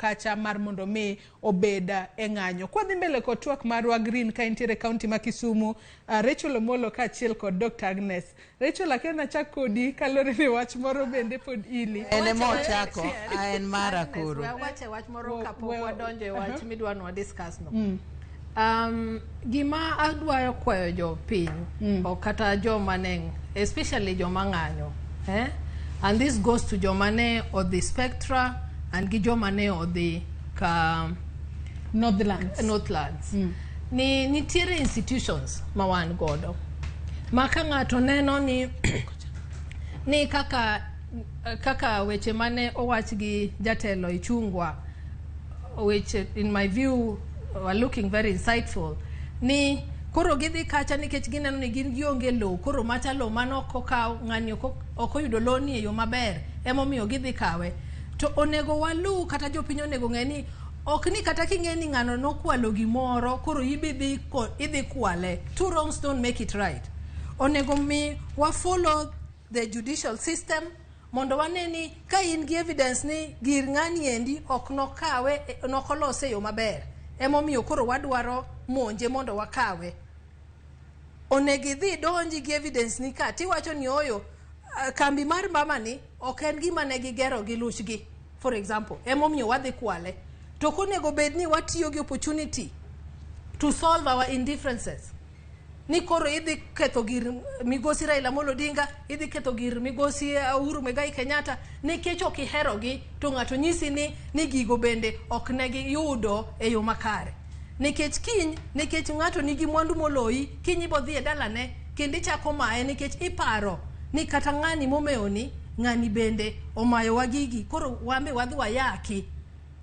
kacha mar mondo mi obed e ng'anyo. Kwadhi mbele kod twak marwa Green ka entiere kaunti ma Kisumu, Rachel Omolo kaachiel kod Dr. Agnes. Rachel, akia nachak kodi kaluwore ni wach moro bende pod ili. En ema ochako, a en mara koro. We awache wach moro kapok wadonjo e wach midwa ni wadiscuss no. Gima adwaro kwayo jopiny o kata joma ne, especially joma ng'anyo, eh? And this goes to joma ne odhi Spectra and gi joma ne odhi ka Northlands. Northlands. Ni nitiere institutions ma wan godo ma ka ng'ato neno ni kaka weche mane owach gi jatelo Ichungwa, which in my view were looking very insightful, ni koro gidhi kacha nikech gineno ni gin gionge lowo, koro macha lowo mane ok okaw ng'ani ok oyudo lowni e yo maber, emomiyo gidhi kawe. To onego waluw, kata jopiny onego ng'e ni ok ni kata king'e ni ng'ano nokwalo gimoro, koro ibi dhi idhi kwale. Two wrongs don't make it right. Onego mi wa follow the judicial system mondo wane ni ka in gi evidence ni gir ng'ani endi ok nokawe, nokolose e yo maber, emomiyo koro wadwaro monje mondo wakawe, onego idhi donji gi evidence ni ka tiwacho ni oyo kambi mar mama ni ok en gima ne gigero gi luchgi, for example, emomiyo wadhi kwale. To konego bed ni watiyo gi opportunity to solve our indifferences ni koro idhi ketho gir migosi Raila Amolo Odinga, idhi ketho gir migosi Uhuru Muigai Kenyatta nikech ok iherogi, to ng'ato nyisi ni gigo bende ok ne giyudo e yo makare. Nikech kiny, nikech ng'ato nigi mwandu moloyi, kiny ibo dhi e dalane kendo ichako maye nikech iparo ni kata ng'ani momewoni, ng'ani bende omayowa gigi, koro wan be wadhi wayaki.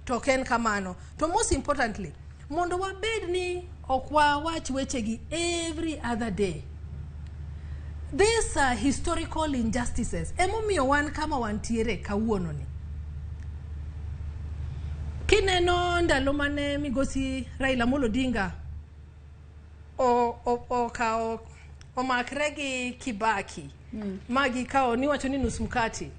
To ok en kamano. To most importantly, mondo wabed ni ok wawach wechegi every other day, these historical injustices emomiyo wan kama wantiere kawuono ni. Kineno ndalo mane migosi Raila Amolo Odinga okawo omakre gi Kibaki ma gikawo niwacho ni nus mkate,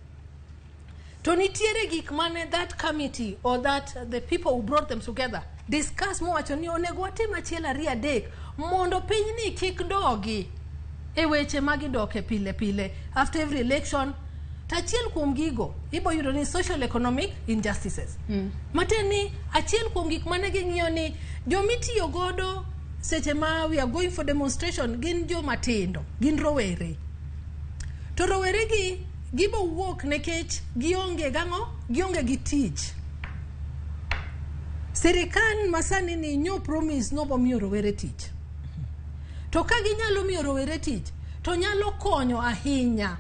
to nitiere gik mane that committee or that the people who brought them together discuss mowacho ni onego watim achiel, ariyo, adek mondo pinyni kik dogi e weche ma gidoke pile pile after every election. To achiel kuom gigo ibo yudo ni social economic injustices, matiende ni achiel kuom gik mane ging'iyo ni jomitiyo godo seche ma we are going for demonstration gin joma tindo, gin rowere. To rowere gi gibo wuok nikech gionge gang'o, gionge gi tich. Sirikal masani ni nyo promise nobo miyo rowere tich. To ka ginyalo miyo rowere tich, to nyalo konyo ahinya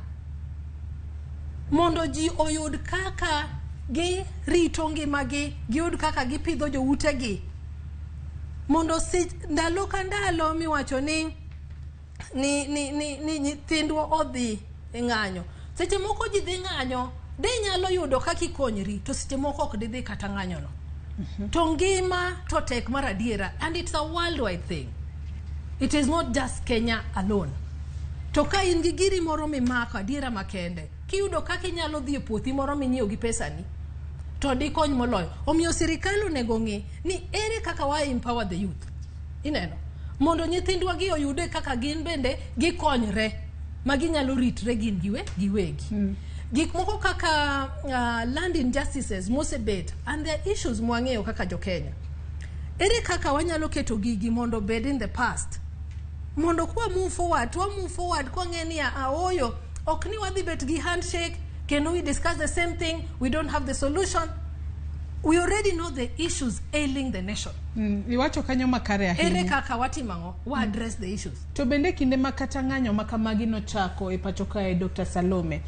mondo ji oyud kaka girito ngimagi, giyud kaka gipidho joutegi, mondo ndalo ka ndalo miwacho ni nyithindwa odhi e ng'anyo, seche moko ji dhi ng'anyo de nyalo yudo kaka ikonyri, to seche moko ok didhi kata ng'anyo no. To ngima to tek mar adiera, and it's a worldwide thing, it is not just Kenya alone. To ka in gi giri moro mimako adiera makende, kiyudo kaka inyalo dhi e puothi moro minyiewo gi pesani, to dikony moloyo. Omiyo sirikal onego ng'i ni ere kaka wa empower the youth, ineno, mondo nyithindwa gi oyude kaka gin bende gikonyre ma ginyalo ritre gin giwegi. Gik moko kaka land injustices mosebet and the issues mwang'eyo kaka jokenya, ere kaka wanyalo keto gigi mondo obed in the past, mondo kwa move forward to wa move forward kwang'e ni aoyo ok ni wadhi bet gi handshake kendo we discuss the same thing, we don't have the solution. We already know the issues ailing the nation. Iwacho kanyo makare ere ahinya. Kaka watimo ang'o wa address the issues? To bende kinde ma kata ng'anyo ma kamagi nochako e pacho kae, Dr. Salome.